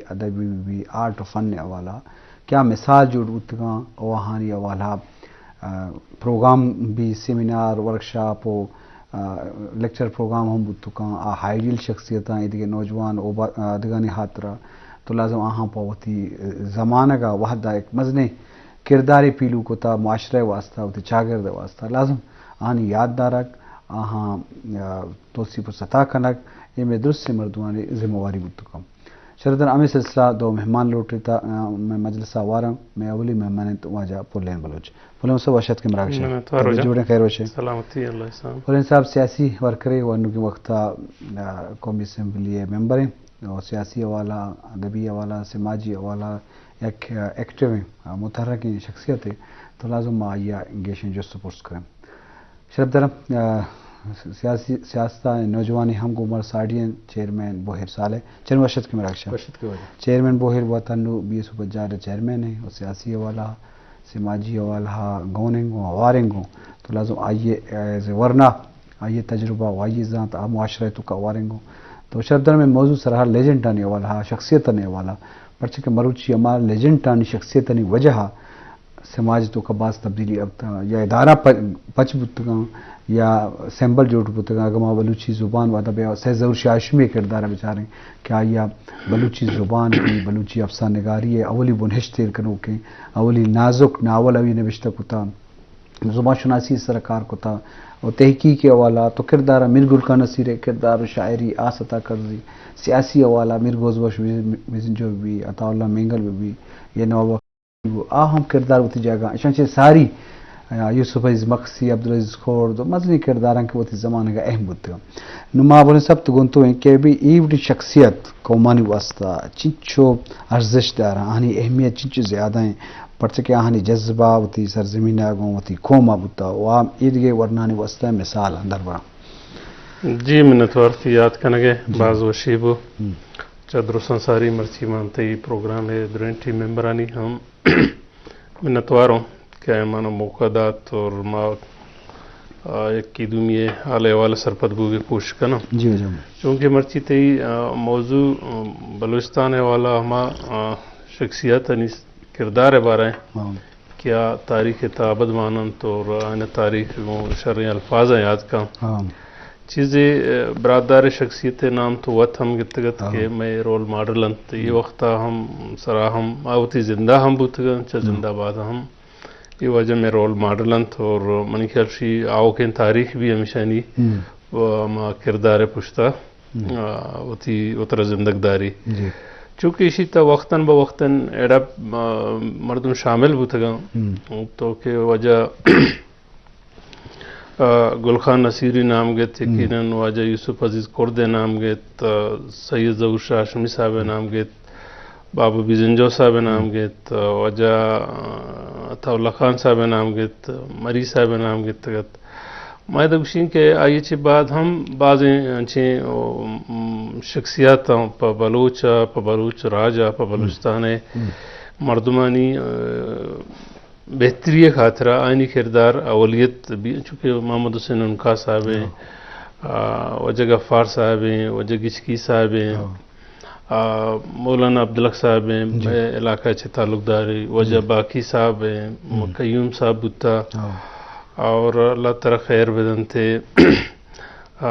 ادبی بہ بی، آرٹ و فن ءِ حوالہ ءَ کیا مثال جوڑ بوتگاں، او آہانی حوالہ ءَ، آ، پروگرام بی، سیمینار، ورکشاپ و، آ، لیکچر پروگرام ہم بوتگاں۔ آ آئیڈیل شخصیتاں، ایدگہ نوجوان و با-، آ، دگانی ہاترا تو لازم آہاں پہ وتی زمانگ ءَ وہد ءَ یک مزنیں کردارے پیلو کتا، معاشرہ ءِ واسطہ، وتی چاگرد ءِ واسطہ لازم آہانی یات دارگ، آہاں، آ، توسیپ و ستا کنگ، اے مئے درستیں مردمانی ذمہ واری بوتگاں۔ شرف دارم، ہمے سلسلہ دو مہمان لوٹیتا، آ، مئے مجلس ءَ آواراں۔ مئے اولی مہمان انت واجہ پلین بلوچ۔ پلین صاحب، وش اتکے مراگش ءَ۔ منت وار واجہ۔ جوڑیں، خیر وش ئے؟ سلامتی، اللہ سلام۔ پلین صاحب، سیاسی ورکرے و انوگیں وقت ءَ، آ، قومی اسمبلی ءِ ممبر ایں و سیاسی حوالہ، ادبی حوالہ، سماجی حوالہ یک، آ، ایکٹیو ایں، آ، متحرکیں شخصیت ایں، تو لازم ما آئی ءَ گیشیں جست و پرس کنیں۔ شرف دارم، آ، سیاسی، سیاست ءِ نوجوانیں ہم گوں مارا ساڑی انت، چیئرمین بوہیر صالح۔ چیئرمین، وش اتکے مراگش ءَ۔ وش اتکے واجہ۔ چیئرمین بوہیر وت انو بی ایس او پجار ءِ چیئرمین ایں و سیاسی حوالہ، سماجی حوالہ ءَ گون ایں گوں، ہوار ایں گوں۔ تو لازم آئی ءِ، آ، ایز اے ورنا، آئی ءِ تجربہ و آئی ءِ زانت آ معاشرہ ءِ توکا ہوار ایں گوں۔ تو شرف دارم، مئے موضوع سرحال لیجنڈانی حوالہ ءَ، شخصیتانی حوالہ ءَ، پرچہ کہ مروچی ہما لیجنڈانی شخصیتانی وجہ ءَ سماج ءِ توکا باز تبدیلی ابتہ یا ادارہ پ-، پچ بوتگاں یا سمبل جوڑ بوتگاں۔ اگاں ما بلوچی زبان و ادب ءِ سید ظہور شاہ ہاشمی ءِ کردار ءَ بچاریں کہ آئی ءَ بلوچی زبان بی، بلوچی افسانہ نگاری ءِ اولی بنہشت ایر کنوکیں، اولی نازک ناول آئی ءَ نبشتہ کتا، زبان شناسی ءِ سر ءَ کار کتا و تحقیق ءِ حوالہ تو کردار ءَ میر گل خان نصیر ءِ کردار و شاعری آس عطا کرزی، سیاسی حوالہ میر گوز بخش بزنجو بی، عطا اللہ مینگل بی یا نواب آ ہم کردار وتی جاگہ ءَ۔ اشاں چہ ساری، آ، یوسف عزیز مکسی، عبدالعزیز کرد و مزنیں کرداراں کہ وتی زمانگ ءَ اہم بوتگ۔ نوں ما بلوچ سبت گوں تو ایں کہ بی اے وڑیں شخصیت قومانی واسطہ چنچو ارزشت داراں، آہانی اہمیت چنچو زیادہ ایں، پرچہ کہ آہانی جذبہ وتی سرزمین ءَ گوں وتی قوم ءَ بوتا و آ ایدگہ ورنانی واسطہ مثال اندر برا۔ جی، منتوار تئی یات کنگ ءَ، جی۔ باز وشی بو۔ ہم۔ چہ درستاں ساری مرچی من تئی پروگرام ءِ درائیں ٹیم ممبرانی ہم منتوار اوں کہ آیاں منا موقع دات اور ما، آ، یکے دومی ءِ حال احوال ءَ سرپد بوگ ءِ کوشش کناں۔ جی، جی۔ چونکہ مرچی تئی، آ، موضوع، آ، بلوچستان ءِ حوالہ ہما، آ، شخصیتانی کردار ءِ بارہ ءَ ہاں۔ کہ آ تاریخ ءِ تہا ابد مان انت اور آیانی تاریخ گوں شریں الفاظاں یات کن۔ ہاں۔ چیزے، آ، براتدار شخصیت ءِ نام تو وت ہم گتگ ات ہاں۔ کہ مئے رول ماڈل انت۔ اے ہم۔ وقت ءَ ہم سرا ہم آ وتی زندہ ہم بوتگ انت، چہ ہم۔ زندہ باد ہم۔ اے واجہ مئے رول ماڈل انت اور منی خیال شی آؤکیں تاریخ بھی ہمیشانی ہم۔ و ہما کردار ءِ پشتا ہم۔ آ، وتی وترا زندگ داری۔ جی۔ چونکہ ایشی تہ وقتاً بہ وقتاً ایڑا، آ، مردم شامل بوتگاں۔ ہم۔ تو کہ واجہ، آ، گل خان نصیری نام گت، ہم۔ یقیناً واجہ یوسف عزیز کرد ءِ نام گت، آ، سید ظہور شاہ ہاشمی صاحب ءِ ہم۔ نام گت، بابو بزنجو صاحب ءِ نام ہم۔ گت، آ، واجہ، آ، عطا اللہ خان صاحب ءِ نام گت، مری صاحب ءِ نام گتگ ات۔ ما ادا گوشیں کہ آئی ءَ چہ بعد ہم بازیں انچیں، او، م، شخصیات آں پہ بلوچ ءَ، پہ بلوچ راج ءَ، پہ ہم۔ بلوچستان ءِ ہم۔ مردمانی، آ، بہتری ءِ خاطر ءَ آیانی کردار اولیت بی، چونکہ محمد حسین عنقا صاحب ءِ، ہاں۔ آ، واجہ غفار صاحب ءِ، واجہ گچکی صاحب ءِ، ہاں۔ آ، مولانا عبدالحق صاحب ءِ، جی۔ مئے علاقہ ءَ چہ تعلق داری، واجہ جی۔ باقی صاحب ءِ، ہم۔ قیوم صاحب بوتا۔ ہاں۔ اور اللہ تعالیٰ خیر بدنت۔ آ،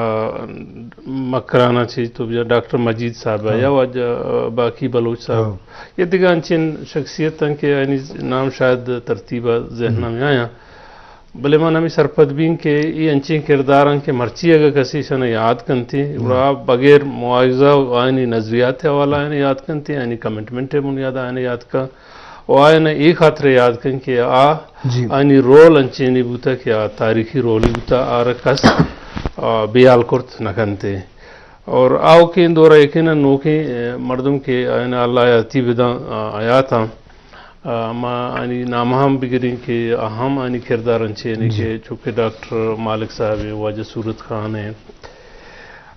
مکران ءَ چہ تو بیا ڈاکٹر مجید صاحب ءِ، ہاں۔ یا واجہ، آ، باقی بلوچ صاحب۔ ہاں۔ یا دگہ انچیں شخصیت انت کہ آیانی نام شاید ترتیب ءَ ذہن ءَ ہم۔ میاں۔ بلے من ہمے سرپد بیں کہ اے انچیں کردار انت کہ مرچی اگہ کسے ایشاں یاد کنت، ہم۔ گڑا بغیر مواخذہ آیانی نظریات ءِ حوالہ ءَ آیاں یاد کنت، آیانی کمٹمنٹ ءِ بنیاد ءَ آیاں یاد کنت، و آیاں اے خاطر ءَ یاد کنت کہ آ، جی۔ آیانی رول انچیں بوتا کہ آ تاریخی رولے بوتا، آ را کس، آ، بے حال کرت نہ کنت۔ اور آؤکیں دور ءَ یقیناً نوکیں، اے، مردم کہ آیاں اللہ حیاتی بداں، آ، حیات آں، آ، ما آیانی نام ہم بگریں کہ آ ہم آیانی کردار انچیں جی۔ کہ چونکہ ڈاکٹر مالک صاحب ءِ، واجہ صورت خان ءِ،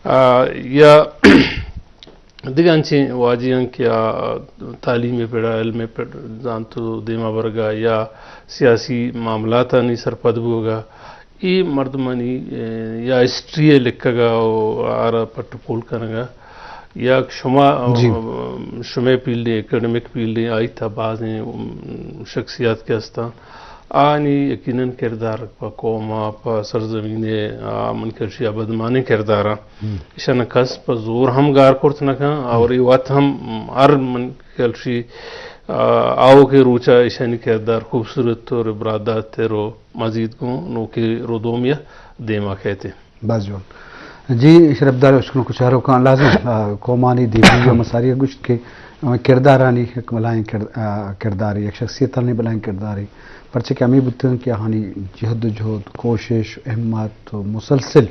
آ، یا دگہ انچیں واجہ آں کہ آ تعلیم ءِ پڑ ءَ، علم ءِ پڑ ءَ زانت و دیما برگ ءَ یا سیاسی معاملاتانی سرپد بوگ ءَ، اے مردمانی، اے، یا ہسٹری ءِ لکھگ ءَ و آ را پٹ و پول کنگ ءَ، یک شما، جی۔ شمئے فیلڈ، اکیڈمک فیلڈ، آئی تھا بازیں، ام، شخصیات کہ ہستاں، آنی یقیناً کردار پہ قوم ءَ، پہ سرزمین ءَ، آ، من کشی ابدمانیں کرداراں۔ ہم۔ ایشاں کس پہ زور ہم گار کرت نہ کن، ہم۔ اور اے وت ہم ہر من کشی، آ، آؤکیں روچ ءَ ایشانی کردار خوبصورت اور برادات ءَ رو مزید گوں نوکیں ردومی ءَ دیما کیت۔ باز جوان۔ جی، شرپدار اشکنوک و چاروکاں، لازم، آ، قومانی دیمروئی ءَ مساری ءَ گوشت کہ ہمے کردارانی یک بلاہیں کرد-، آ، کردارے، یک شخصیتانی بلاہیں کردارے، پرچہ کہ ہمے بوتگ کہ آہانی جہد و جہد، کوشش، ہمت و مسلسل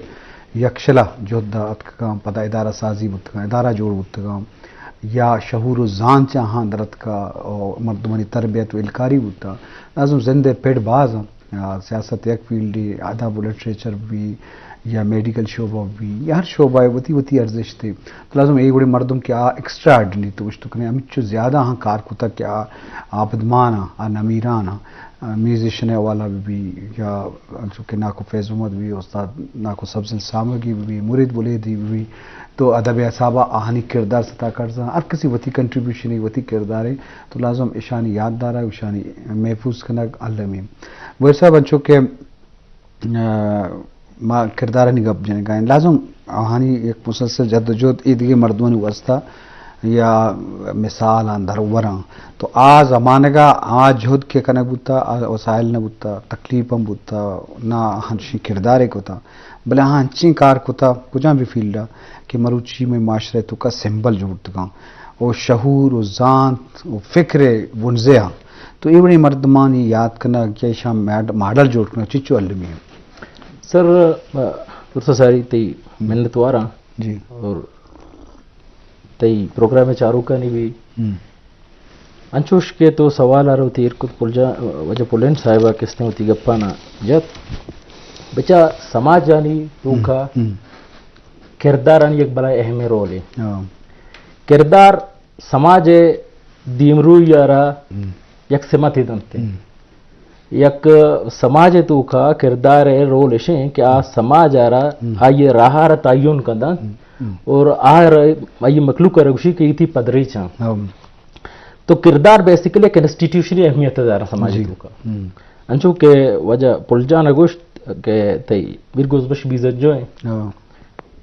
یکشلا جہد ءَ اتکگاں، پدا ادارہ سازی بوتگاں، ادارہ جوڑ بوتگاں، یا شعور و زانت چہ آہاں در اتکا، و مردمانی تربیت و الکاری بوتا۔ لازم زند ءِ پڑ باز انت۔ آ، سیاست یک فیلڈے، ادب و لٹریچر بی یا میڈیکل شعبہ بی یا ہر شعبہ ءِ وتی وتی ارزشتے۔ تو لازم اے وڑیں مردم کہ آ ایکسٹرا آرڈنری تو گوشت کنے، ہمچو زیادہ آہاں کار کتگ کہ آ آبدمان آں، آ نمیران آں، آ میوزیشن ءِ حوالہ بی یا انچو کہ ناکو فیض محمد بی، استاد ناکو سبزل سامگی بی، مرید بلیدی بی، تو ادب ءِ حساب ءَ آہانی کردار ستا کرزاں۔ ہر کسی وتی کنٹریبیوشن ءِ، وتی کردارے، تو لازم اشانی یاد دارگ، اشانی محفوظ کنگ المی۔ بوہیر صاحب، انچو کہ، آ، ما کردارانی گپ جنگا ایں، لازم آہانی یک مسلسل جد و جہد اے دگہ مردمانی واسطہ یا مثال آں درور آں۔ تو آ زمانگا آ جہد کہ کنگ بوتا، آ وسائل نہ بوتا، تکلیف ہم بوتا، نہ آہان شی کردارے کتا۔ بلے آہاں انچیں کار کتا کجام بھی فیلڈ ءَ کہ مروچی مئے معاشرہ ءِ توکا سمبل جوڑ بوتگاں و شعور و زانت و فکر ءِ بنزے آں۔ تو اے وڑیں مردمانی یاد کنگ یا ایشاں ماڈ-، ماڈل جوڑ کنگ چچو المی انت؟ سر، آ، درست ساری تئی منت واراں۔ جی۔ اور تئی پروگرام ءِ چاروکانی بھی ہم۔ انچوش کہ تو سوال ءَ را وتی ایر کت، پل جا-، واجہ پلین صاحب ءَ کہ استیں وتی گپاں جت، بچا سماجانی توکا ہم، ہم۔ کردارانی یک بلاہیں اہمیں رولے۔ ہاں۔ کردار سماج ءِ دیمروئی ءَ را ہم۔ یک سمتے دنت۔ ہم۔ یک سماج ءِ توکا کردار ءِ رول اشیں کہ آ ہم۔ سماج ءَ را ہم۔ آئی ءِ راہ ءَ را تعین کن دنت ہم، ہم۔ اور آ را آئی مخلوق ءَ را گوشی کہ اے تئی پدریچ آں۔ ہم۔ تو کردار بیسیکلی یک انسٹیٹیوشنی اہمیت ءَ داراں سماج ءِ جی۔ توکا۔ ہم۔ انچو کہ واجہ پل جان ءَ گوشت کہ تئی میر گوزبخش بیزنجو ایں، ہاں۔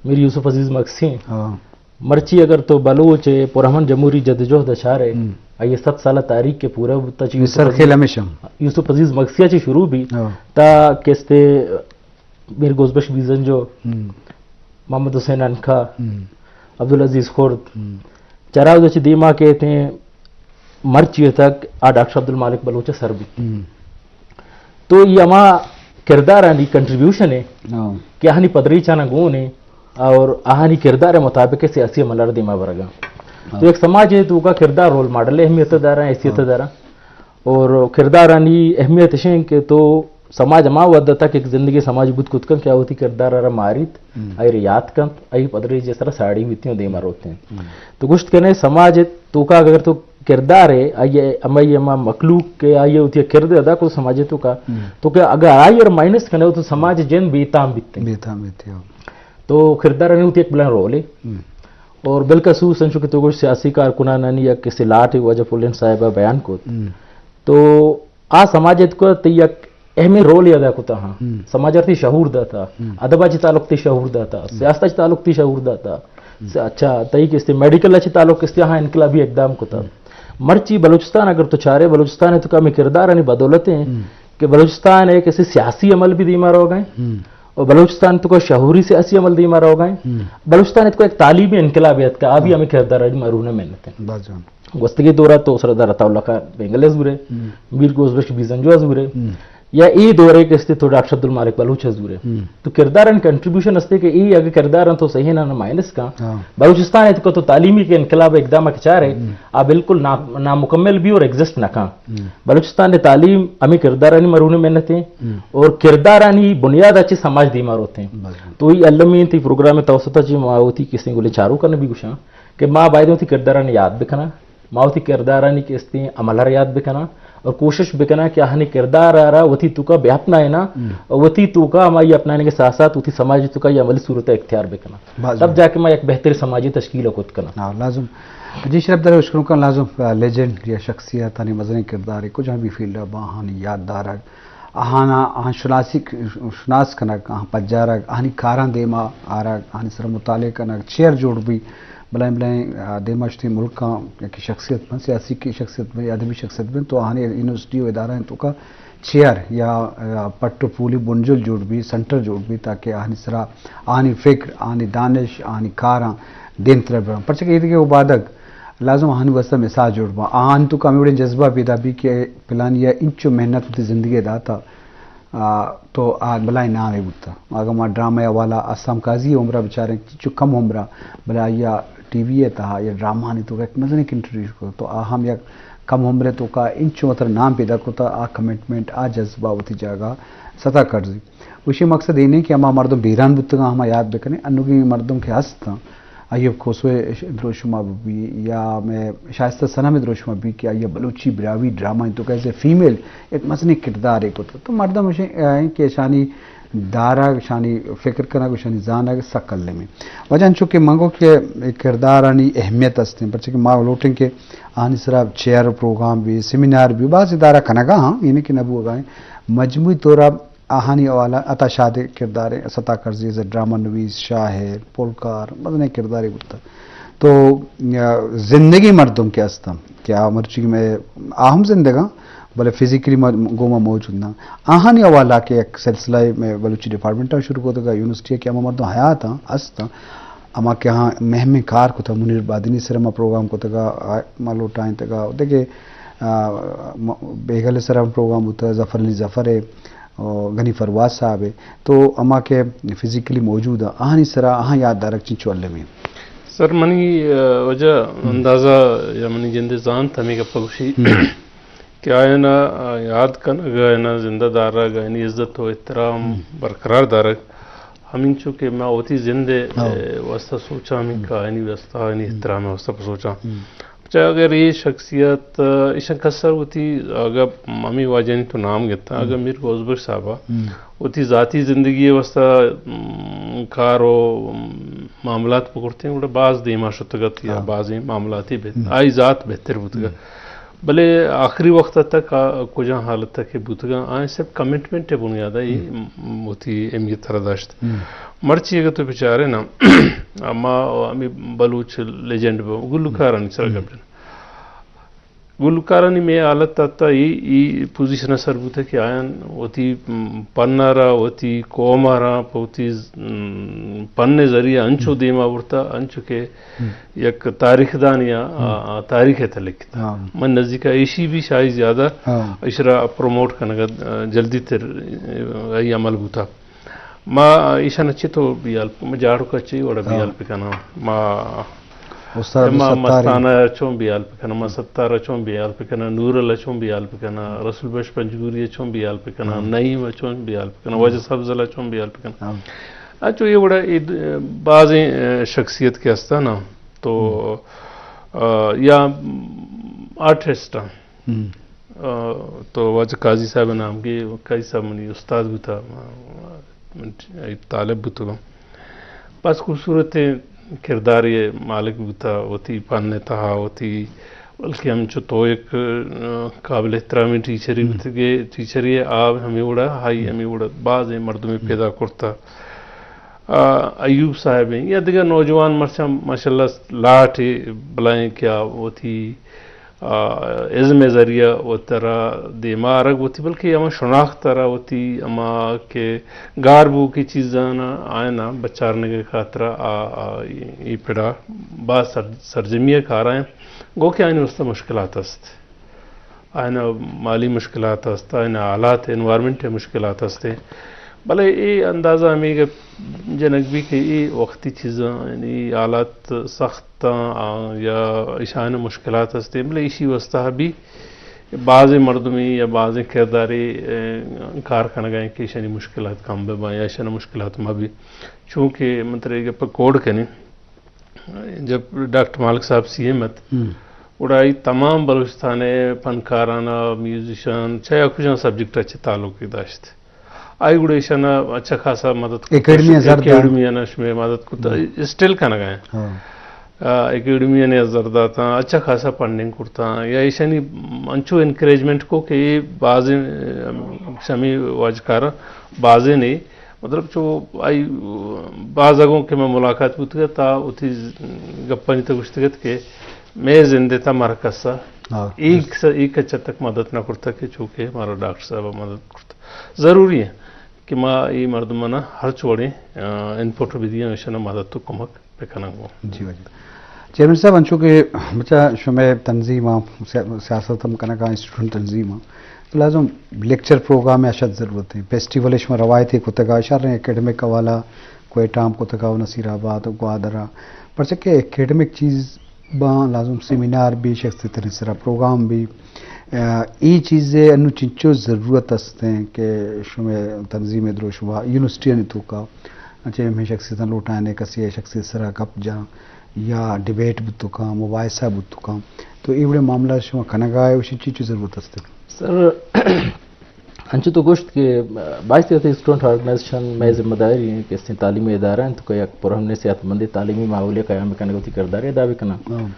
میر یوسف عزیز مگسی ایں۔ ہاں۔ مرچی اگر تو بلوچ ءِ پرامن جمہوری جدوجہد ءَ چارئے، ہم۔ آئی ءِ صد سالہ تاریخ کہ پورا بوتا چہ یوسف سرخیل عزیز، ہمیش انت۔ یوسف عزیز مگسی ءَ چہ شروع بی، ہاں۔ تا کہ استے میر گوزبخش بیزنجو، ہم۔ محمد حسین عنقا، ہم۔ عبدالعزیز خرد، ہم۔ چراگ چہ دیما کیت ایں، مرچی تک آ ڈاکٹر عبدالمالک بلوچ ءِ سر بیت۔ ہم۔ تو اے ہما کردارانی کنٹریبیوشن ایں، ہاں۔ کہ آہانی پدریچانا گون ایں اور آہانی کردار ءِ مطابق سیاسی عمل ءَ را دیما برگا۔ ہاں۔ تو یک سماج ءِ توکا کردار رول ماڈل ءِ اہمیت ءَ داراں، حیثیت ءَ، ہاں۔ داراں۔ اور کردارانی اہمیت اشیں کہ تو سماج ہما وھد ءَ تک یک زندگیں سماجے بوت کت کنت کہ آ وتی کردار ءَ را ماریت، ہم۔ آئی ءَ را یات کنت، آئی ءِ پدریچ ءِ سرا ساڑی بیت ایں و دیما روت ایں۔ ہم۔ تو گوشت کنے سماج ءِ توکا اگر تو کردار ءِ، آئی ءِ ہمائی ہما مخلوق کہ آئی ءَ وتی کرد ادا کت سماج ءِ توکا، ہم۔ تو کہ اگر آئی ءَ را مائنس کنے تو سماج ءِ جند بے تام بیت ایں۔ بے تام بیت ایں۔ تو کردارانی وتی یک بلاہیں رولے۔ ہم۔ اور بالخصوص انچو کہ تو گوشت سیاسی کارکنانانی یک کسے لاٹے واجہ پلین صاحب ءَ بیان کت۔ ہم۔ تو آ سماج ءِ توکا تئی یک اہمیں رولے ادا کتا ہاں۔ ہم۔ سماج ءَ را تئی شعور داتا، ہم۔ ادب ءَ چہ تعلق تئی شعور داتا، ہم۔ سیاست ءَ چہ تعلق تئی شعور داتا۔ ہم۔ س-، اچھا، تئی کہ استے میڈیکل ءَ چہ تعلق استے ہاں انقلابی اقدام کتا۔ ہم۔ مرچی بلوچستان اگر تو چارے، بلوچستان ءِ توکا ہمے کردارانی بدولت ایں ہم۔ کہ بلوچستان ءِ یک استے سیاسی عمل بھی دیما روگا ایں۔ ہم۔ اور بلوچستان ءِ توکا شعوری سیاسی عمل دیما روگا ایں۔ ہم۔ بلوچستان ءِ توکا یک تعلیمی انقلابے اتکا، آ بھی ہاں۔ ہمے کردارانی مرہون ءِ محنت ایں۔ باز جوان۔ گوستگیں دور ءَ تو سردار عطا اللہ خان بنگل ءَ زورے، ہم۔ میر گوزبخش بیزنجو ءَ زورے، ہم۔ یا اے دور ءَ کہ استے تو ڈاکٹر عبدالمالک بلوچ ءَ زورے۔ ہم۔ تو کردارانی کنٹریبیوشن استے کہ اے اگہ کرداراں تو صحیح نہ مائنس کن، ہاں۔ بلوچستان ءِ توکا تو تعلیمی کہ انقلاب اقدام کہ چارے، ہم۔ آ بالکل نا-، نامکمل بھی اور ایگزسٹ نہ کن۔ ہم۔ بلوچستان ءِ تعلیم ہمے کردارانی مرہون ءِ محنت ایں ہم۔ اور کردارانی بنیاد ءَ چہ سماج دیما روت ایں۔ بلے۔ تو اے المی تئی پروگرام ءِ توسط ءَ چہ ما وتی کسیں گلیں چاروکاں بھی گوشاں کہ ما باید وتی کردارانی یاد بکناں، ما وتی کردارانی کہ استیں عمل ءَ را یاد بکناں اور کوشش بکناں کہ آہانی کردار ءَ را وتی توکا بہ اپنائیناں، ہم۔ اور وتی توکا ہمائی اپنائینگ ءِ ساتھ ساتھ وتی سماج توکا یہ عملی صورت اختیار بکناں۔ باز تب جوان۔ جا کہ ما یک بہتر سماجی تشکیل کت کناں۔ ہاں، لازم۔ جی شرف دار، اشکروں کن لازم، آ، لیجنڈ یا شخصیتانی مزنیں کردارے کجا بھی فیلڈ ءَ با آہانی یاد دارگ، آہانا، آہان شناسی، شناس کنگ، آہان پجارگ، آہانی کاراں دیما آرگ، آہانی سر مطالعہ کنگ، چیئر جوڑ بی، بلائیں بلائیں، آ، دیما شتیں ملکاں یکی شخصیت بن، سیاسی کی شخصیت بن، ادبی شخصیت بن، تو آہانی یونیورسٹی و ادارہ توکا چیئر یا، آ، پٹ و پولی بنجل جوڑ بی، سینٹر جوڑ بی، تاکہ آہانی سرا، آہانی فکر، آہانی دانش، آہانی کاراں دیمتر برن۔ پرچہ کہ ایدگہ اوبادگ لازم آہانی واسطہ مثال جوڑ با۔ آہانی توکا ہمے وڑیں جذبہ پیدا بی کہ پلانی یا انچو محنت وتی زندگی داتا، آ، تو آ بلائیں نامے بوتا۔ اگاں ما ڈرامہ ءِ حوالہ آسام قاضی ءِ عمر ءَ بچاریں، چو کم عمر ءَ، بلے آئی ءَ ٹی وی ءِ تہا یا ڈرامہ آنی توکا یک مزنیں کنٹریبیوشن کت، تو آ ہم یک کم عمر ءِ توکا انچو وترا نام پیدا کت، آ کمٹمنٹ، آ جذبہ وتی جاگہ ستا کرزی۔ وشی مقصد اے نہیں کہ ہما مردم بیران بوتگاں ہما یاد بکنیں، انوگیں مردم کہ ہستاں، ایوب کھوسو ءِ دروشم ءَ بہ بی یا مئے شائستہ صنم ءِ دروشم ءَ بی کہ آئی ءَ بلوچی براہوئی ڈرامہ ءِ توکا ایز اے فیمیل یک مزنیں کردارے کت۔ تو مردم اش ایں کہ اشانی دارگ، اشانی فکر کنگ، اشانی زانگ سک الم ایں۔ واجہ انچو کہ من گو کہ اے کردارانی اہمیت است ایں، پرچہ کہ ما لوٹیں کہ آہانی سرا چیئر پروگرام بی، سیمینار بی، باز ادارہ کنگا ہاں، یعنی کہ نہ بوگا ایں۔ مجموعی طور ءَ آہانی حوالہ عطا شاد ءِ کردارے، ستا کرزی ایز اے ڈرامہ نویس، شاعر، پولکار، مزنیں کردارے بوتگ۔ تو، آ، زندگی مردم کہ ہستاں، کہ آ مرچی مئے آ ہم زندگاں، بلے فزیکلی ما، گوما موجود نہ۔ آہانی حوالہ کہ یک سلسلہ مئے بلوچی ڈپارٹمنٹ ءَ شروع کتگا، یونیورسٹی ءَ کہ ہما مردم حیات آں، ہستاں، ہما کہ آہاں مہمیں کار کتگ، منیر بادینی سر ءَ ما پروگرام کتگا، آ، ما لوٹائینتگا، دگہ، آ، م-، بیگل ءِ سر ءَ پروگرام بوتگ، ظفر علی ظفر ءِ، آ، غنی پرواز صاحب ءِ، تو ہما کہ فزیکلی موجود آں، آہانی سرا آہاں یاد دارگ چنچو المی؟ سر، منی، آ، واجہ، ہم۔ اندازہ یا منی جند ءِ زانت ہمے گپ ءَ گوشی ہم۔ کہ آیانا، آ، یاد کنگ، آیانا زندہ دارگ، آیانی عزت و احترام ہم۔ برقرار دارگ، ہمینچو کہ ما وتی زند ءِ، ہاں۔ آ، واسطہ سوچاں، ہم۔ کہ آیانی واسطہ، آیانی ہم۔ احترام ءِ واسطہ بہ سوچاں۔ ہم۔ چہ اگر اے شخصیت، آ، ایشاں کسر وتی، اگہ ہمے واجہانی تو نام گپتاں، ہم۔ اگہ میر غوث بخش صاحب ءَ ہم۔ وتی ذاتی زندگی ءِ واسطہ، م، کار و، م، معاملات بکرتیں، گڑا باز دیما شتگ ات یا ہاں۔ بازیں معاملاتے بہت-، ہم۔ آئی ذات بہتر بوتگ ات۔ ہم۔ بلے آخری وقت تک آ کجام حالت تک بوتگاں، آ صرف کمٹمنٹ ءِ بنیاد ءَ ہم۔ م-، وتی اہمیت ءَ را داشت۔ ہم۔ مرچی اگہ تو بچارے نا، ما ہمے بلوچ لیجنڈ ب-، گلوکارانی سر ءَ ہم۔ گپ جن۔ گلوکارانی مئے حالت تاتا ای، ای پوزیشن ءَ سر بوتہ کہ آیان وتی، م، پن ءَ را، وتی قوم ءَ را، پہ وتی ز-، م، پن ءِ ذریعہ انچو ہم۔ دیما برتا، انچو کہ ہم۔ یک تاریخ دانے ءَ، ہم۔ آ، آ، تاریخ ءِ تہ لکھتا۔ ہاں۔ من نزیک ءَ ایشی بھی شاید زیادہ ہاں۔ ایشرا پروموٹ کنگ ءَ، آ، جلدی تر، آ، ای عمل بوتا۔ ما ایشان چی تو بیال، ما جاڑو کا چی وڑا ہاں۔ بیال پکناں۔ ما استاد ما عبدالستار۔ مستانہ چون بیال پکناں، ما ستار چون بیال پکناں، نورل چون بیال پکناں، ہاں۔ رسول بخش پنجگوری چون بیال پکناں، ہاں۔ نعیم چون بیال پکناں، ہاں۔ واجہ سبزل چون بیال پکناں۔ ہاں۔ اچو یہ وڑا اے د-، بازیں، اے، شخصیت کے ہستا نا، تو، ہم۔ آ، یا آرٹسٹ ہاں۔ ہم۔ آ، تو واجہ قاضی صاحب نام کے، قاضی صاحب منی استاد بوتا، من طالب بوتگاں۔ بس خوبصورت کردارے مالک بوتا، وتی پن تہا وتی، بلکہ ہمچو تو یک، آ، قابل احترامیں ٹیچرے ہم۔ بوتگے، ٹیچرے آ ہمے وڑا، ہائی ہم۔ ہمے وڑا بازیں مردمے ہم۔ پیدا کرتا۔ آ، ایوب صاحب ہیں یا دگہ نوجوان مرچاں ماشاءاللہ لاٹے بلائیں کہ آ وتی، آ، ازم ءِ ذریعہ وترا دیما آرگ وتی، بلکہ ہما شناخت ءَ را وتی، ہما کہ گار بوکی چیزاں آیانا بچارنگ ءِ خاطرا آ، آ، ای، ای پڑا باز سر-، سرجمی ءَ کار آئیں۔ گو کہ آیانی واسطہ مشکلات است۔ آئینا مالی مشکلات است، آئینا حالات، انوائرمنٹ ءِ مشکلات است۔ بلے اے اندازہ ہمے گپ جنگ بی کہ اے وقتی چیزاں، یعنی حالات سخت آں، آ، یا ایشان مشکلات است، بلے ایشی واسطہ بھی بازیں مردمی یا بازیں کرداری، اے، کار کنگا ہیں کہ ایشانی مشکلات کم بہ باں یا ایشان مشکلات مہ بی۔ چونکہ من ترے گپ کوڈ کنی، جب ڈاکٹر مالک صاحب سی ایم ات، ہم۔ گڑا آئی تمام بلوچستان ءِ فنکارانا، میوزیشن، چہ یا کجام سبجیکٹ ءَ چہ تعلق داشت۔ آئی گڑا ایشانا اچھا خاصا مدد کرتا۔ اکیڈمی ءَ زر دات۔ اکیڈمی ءَ شمے مدد کرتا۔ ہم۔ اسٹل کنگا ہیں۔ ہاں۔ آ، اکیڈمی ءَ زر داتاں، اچھا خاصا فنڈنگ کرتا، یا ایشانی انچو انکریجمنٹ کو کہ اے بازیں، ام، شمی واجکاراں بازیں نہیں، مطلب چو آئی بازگوں کہ میں ملاقات بوتگت تا وتی گپانی تہ گوشتگت کہ مئے زند ءِ تہ مارا کسا ہاں۔ ایک س-، ایک اچ تک مدد نہ کرتا کہ چو کہ مارا ڈاکٹر صاحب مدد کرتا۔ ضروری ہے کہ ما اے مردمانا ہرچ وڑیں، آ، انپٹ بدیاں، ایشانا مدد و کمک بکناں گوں۔ جی واجہ۔ چیئرمین صاحب، انچو کہ بچا شمئے تنظیم آں، سیا-، سیاست ہم کنگا، اسٹوڈنٹ تنظیم آں، تو لازم لیکچر پروگرام ءِ اشد ضرورت ہے۔ فیسٹیول شما روایتی کتگا، شریں اکیڈمک حوالہ کوئٹہ ہم کتگا و نصیر آباد و گوادر ءَ۔ پرچہ کہ اکیڈمک چیز باں، لازم سیمینار بی، شخصیتانی سرا پروگرام بی۔ آ، اے چیز ءِ انو چنچو ضرورت است ہیں کہ شمئے تنظیم ءِ دروشم ءَ یونیورسٹیانی توکا چہ ہمے شخصیتاں لوٹائینے، کسے ءِ شخصیت سرا گپ جاں یا ڈیبیٹ بوت کاں، مباحثہ بوت کاں، تو اے وڑیں معاملہ شما کنگا ئے، اشی چی چی ضرورت است؟ سر، انچو تو گوشت کہ باعث اسٹوڈنٹ آرگنائزیشن مئے ذمہ داری ہیں کہ استیں تعلیمی ادارہ ہیں تو کہ یک پرامن صحت مند تعلیمی ماحول قیام بکنگ، وتی کردار ادا بکناں۔ ہاں۔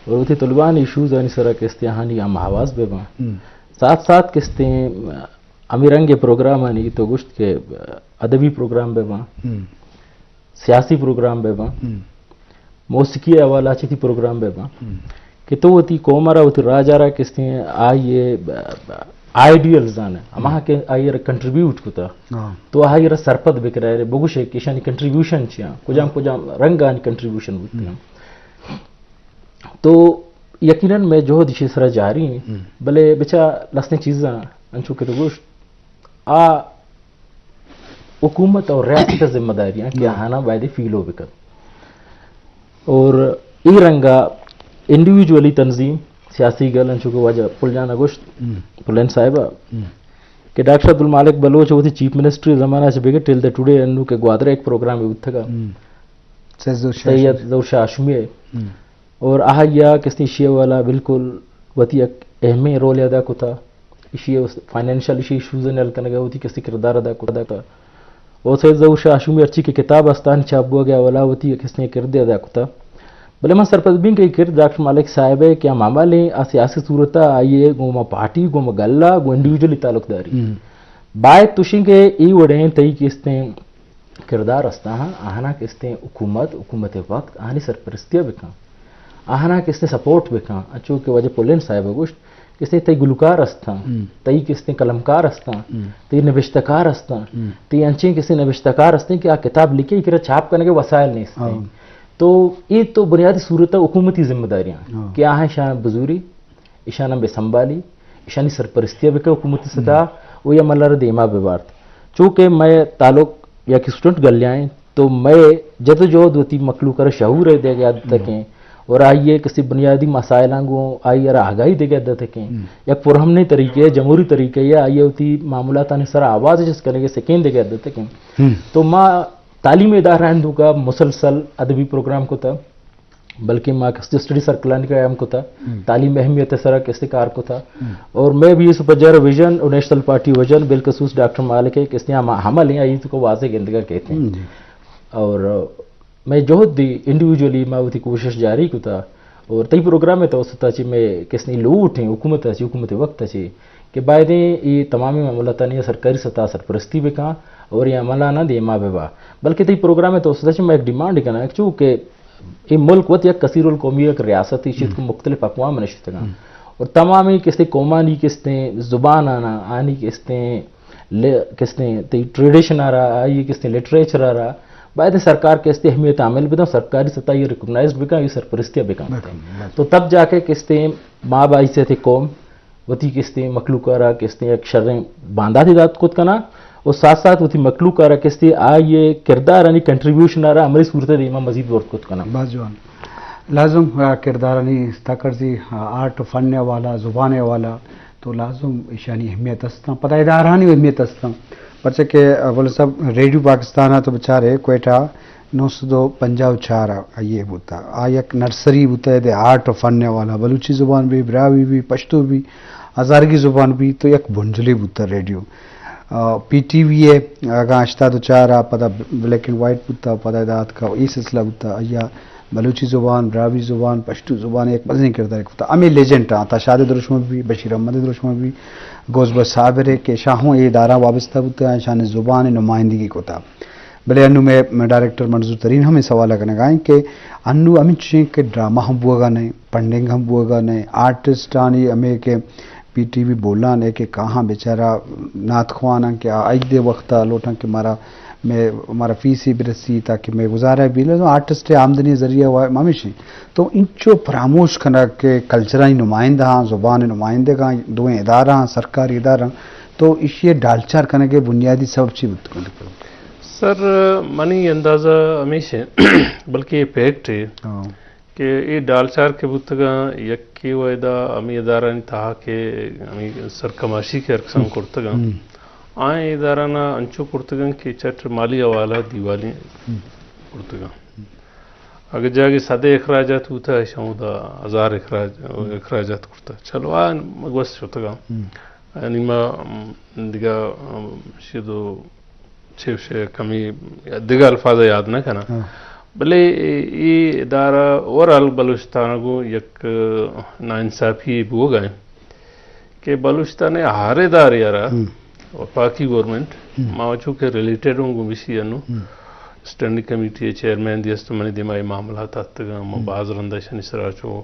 اور وتی طلبانی ایشوز آنی سرا کہ استیں آہانی ہم آواز بہ باں۔ ہم۔ ساتھ ساتھ کہ استیں ہمے رنگ پروگرام آنی تو گوشت کہ ادبی پروگرام بہ باں۔ ہم۔ سیاسی پروگرام بہ باں، ہم۔ موسیقی ءِ حوالہ چہ تئی پروگرام بہ باں، ہم۔ کہ تو وتی قوم ءَ را، وتی راج ءَ را کہ استیں آئی ءِ آئیڈیلز آں، ہما ہم۔ کہ آئی ءَ را کنٹریبیوٹ کتا، ہاں۔ تو آئی ءَ را سرپد بکنائے، بگوشے کہ ایشانی کنٹریبیوشن چی آں، کجام ہم۔ کجام رنگ آنی کنٹریبیوشن بوتگ آں۔ ہم۔ تو یقیناً مئے جہد ایشی سرا جاری ہیں، ہم۔ بلے بچا لستیں چیزاں انچو کہ تو گوشت، آ حکومت اور ریاست ءِ ذمہ داری ہیں کہ ہاں۔ آہانا باید فیلو بکن۔ اور اے رنگا انڈیویجولی تنظیم، سیاسی گل، انچو کہ واجہ پل جان ءَ گوشت، ہم۔ پلین صاحب ءَ، ہم۔ کہ ڈاکٹر عبدالمالک بلوچ وتی چیف منسٹری زمانہ چہ بگر ٹل دا ٹوڈے انو کہ گوادر ءَ ایک پروگرام بوتگا۔ ہم۔ سید ظہور شاہ سید ہاشمی۔ ظہور شاہ ہاشمی ءَ۔ ہم۔ اور آہیا کہ استیں ایشی ءِ والا بالکل وتی یک اہمیں رولے ادا کتا۔ ایشی ءِ فائنینشل ایشی ایشوز ءَ حل کنگ ءَ وتی کہ استیں کردار ادا کتا۔ اور سید ظہور شاہ ہاشمی ہرچی کہ کتاب استانی چھاپ بوگ ءِ حوالہ وتی کہ استیں کردے ادا کتا۔ بلے من سرپد بین کہ اے کرد ڈاکٹر مالک صاحب ءِ کہ ہم عمل ہیں، آ سیاسی صورت ءَ آئی ءِ گوں ما پارٹی، گوں ما گل ءَ، گوں انڈیویجولی تعلق داری۔ ہم۔ باید توشیں کہ اے وڑیں تئی کہ استیں کردار استاں، ہاں، آہانا کہ استیں حکومت، حکومت وقت، آہانی سرپرستی ءَ بکن۔ آہانا کہ استیں سپورٹ بکن۔ انچو کہ واجہ پلین صاحب ءَ گوشت، کہ استیں تئی گلوکار استاں، ہم۔ تئی کہ استیں قلمکار استاں، ہم۔ تئی نبشتہ کار استاں، ہم۔ تئی انچیں کہ استیں نبشتہ کار استیں کہ آ کتاب لکھے، پھر چھاپ کنگ ءِ وسائل نیست ہیں۔ ہاں۔ تو اے تو بنیادی صورت ءَ حکومتی ذمہ داریاں ہاں۔ کہ آہاں شان بزوری، ایشاناں بہ سنبھالی، ایشانی سرپرستی ءَ بکن حکومتی سطح ءَ، و یا ملر دیما بہ بارت۔ چونکہ مئے تعلق یک اسٹوڈنٹ گلیائیں، تو مئے جدوجہد وتی مخلوق ءَ را شعور ءَ دیگ ءَ اتکیں اور آئی ءِ کسی بنیادی مسائلاں گوں آئی ءَ را آگاہی دیگ ءَ اتکیں۔ یک پرامنیں طریقے ءَ، جمہوری طریقے ءَ آئی ءَ وتی معاملاتانی سر ءَ آواز جست کنگ ءِ سکین دیگ ءَ اتکیں۔ تو ما تعلیمی ادارہ ہندوکا مسلسل ادبی پروگرام کتا۔ بلکہ ما کسے اسٹڈی سرکلانی قائم کتا، ہم۔ تعلیم اہمیت ءِ سرا کسے کار کتا۔ ہم۔ اور مئے بیست پنجاہ ویژن اور نیشنل پارٹی ویژن بالخصوص ڈاکٹر مالک ءِ کسے ہم عمل ہیں، آئی تو کو واضح گندگا کہتے ہیں۔ ہم، جی۔ اور مئے جہد دی انڈیویجولی ما وتی کوشش جاری کتا اور تئی پروگرام ءِ توسط ءَ چہ مئے کسے لوٹ ہیں حکومت ءَ چہ، حکومت وقت ءَ چہ کہ بایدیں اے تمامیں معاملاتانی سرکاری سطح سرپرستی بکاں اور اے عملاناں دیما ببا۔ بلکہ تئی پروگرام ءِ توسط ءَ چہ ما یک ڈیمانڈ کناں، چونکہ اے ملک وت یک کثیر القومی یک ریاستے، ایشی ءِ توکا مختلف اقوام نشتگاں۔ اور تمامیں کسے قومانی کسے زبانانا، آنی کسے لے-، کسے تئی ٹریڈیشن ءَ را، آئی کسے لٹریچر ءَ را، باید سرکار کسے اہمیت عامل بداں، سرکاری سطح ءَ ریکگنائزڈ بکاں، اے سرپرستی بکاں۔ تو تب جا کے کسے ما باعث تئی قوم وتی کسے مخلوق ءَ را کسے یک شریں بانداتے دات کت کناں و ساتھ ساتھ وتی مخلوق ءَ را کسے آئی ءِ کردارانی کنٹریبیوشن ءَ را عملی صورت ءَ دیما مزید برد کت کناں۔ باز جوان۔ لازم، آ، کردارانی تاکرزی، آ، آرٹ و فن ءِ حوالہ، زبان ءِ حوالہ تو لازم ایشانی اہمیت استاں، پدا ادارہانی اہمیت استاں۔ پرچہ کہ، آ، مولوی صاحب، ریڈیو پاکستان ءَ تو بچارے، کوئٹہ نو سد و پنجاہ و چار ءَ آئی ءِ بوتا۔ آ یک نرسری بوتا، دے آرٹ و فن والا، بلوچی زبان بھی، براہوئی بھی، پشتو بھی، ہزارگی زبان بھی، تو یک بنجلے بوتا ریڈیو۔ آ، پی ٹی وی ءَ اگاں ہشتاد و چار ءَ پدا بلیک اینڈ وائٹ بوتا، پدا ادا اتکا، اے سلسلہ بوتا، آئی ءَ بلوچی زبان، براہوئی زبان، پشتو زبان ءَ یک مزنیں کردارے کپتا۔ ہمے لیجنڈ آں، تا شاد دروشم بھی، بشیر احمد دروشم بھی، گوز بخش صابر ءَ کہ شاہوں اے ادارہ وابستہ بوتا، شان زبان نمائندگی کتا۔ بلے انو میں، میں ڈائریکٹر منظور ترین ہم اے سوال کنگا ہیں کہ انو ہمیں چیزیں کہ ڈرامہ ہم بوگا نہیں، فنڈنگ ہم بوگا نہیں، آرٹسٹ آنی ہمیں کہ پی ٹی وی بولان ہے کہ کہاں بیچارہ نعت خواناں کہ آ عید وقت لوٹاں کہ مارا، میں، مارا فیس ہی برسی تاکہ میں گزارا بھی لازم۔ آرٹسٹ آمدنی ذریعہ ہوا ہمیشی۔ تو انچو فراموش کنگ کہ کلچراں نمائندہ ہاں، زبان نمائندگاں، دوئیں ادارہ ہاں، سرکاری ادارہ ہاں، تو ایشی ڈالچار کنگ بنیادی سبب چی بوت کنت؟ سر، منی اندازہ ہمیش ہے، بلکہ یہ فیکٹ ہے ہاں۔ کہ اے ڈالچار کہ بوتگاں، یکے و ادا ہمے ادارانی تہا کہ ہمے سرکماشی کہ ہر قسم ہم۔ کرتگاں، ہم۔ آئیں ادارہ نا انچو کرتگاں کہ چٹ مالی حوالہ دیوالی ہم۔ کرتگاں۔ اگہ جاگے صد اخراجات بوتا، ایشاں اودا ہزار اخراج، ہم۔ اخراجات کرتا۔ چلو، آ گوست شتگاں۔ ہم۔ یعنی ما، ام، دگہ، ام، شید و چہ شے کمی دگہ الفاظ یاد نہ کناں۔ ہاں۔ بلے اے، اے ادارہ اوورآل بلوچستان گوں یک ناانصافی بوگا ہیں کہ بلوچستان ہر ادارے را ہم۔ وفاقی گورنمنٹ ہم۔ ما چونکہ ریلیٹڈ ہوں گوں بشی انو ہم۔ اسٹینڈنگ کمیٹی چیئرمین دی است، منی دیما اے معاملات آتگاں، ما ہم۔ باز رندا شنی سرا چو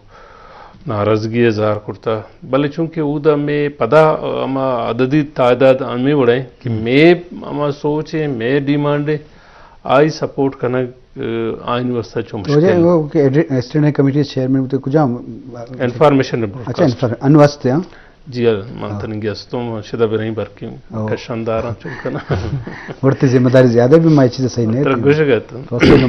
ناراضگی اظہار کرتا، بلے چونکہ اودا میں پدا ہما عددی تعداد ہمیں وڑیں کہ ہم۔ میں ہما سوچ ہے، میں ڈیمانڈ ہے، آئی سپورٹ کنگ، آئین واسطہ چو تو مشکل وجہ ہے۔ وہ کہ ایڈ-، اسٹینڈنگ کمیٹی چیئرمین بوتے کجام؟ انفارمیشن اچھا، براڈکاسٹ۔ انفار-، انوست، ہاں۔ جی ہاں، من ہاں۔ تنگی استوں، شدہ بریں برکی او۔ کشنداراں چون کنا۔ ورتی ذمہ داری زیادہ بھی میں چیز صحیح نہیں ترا تھی۔ گوش گت۔ تو اصل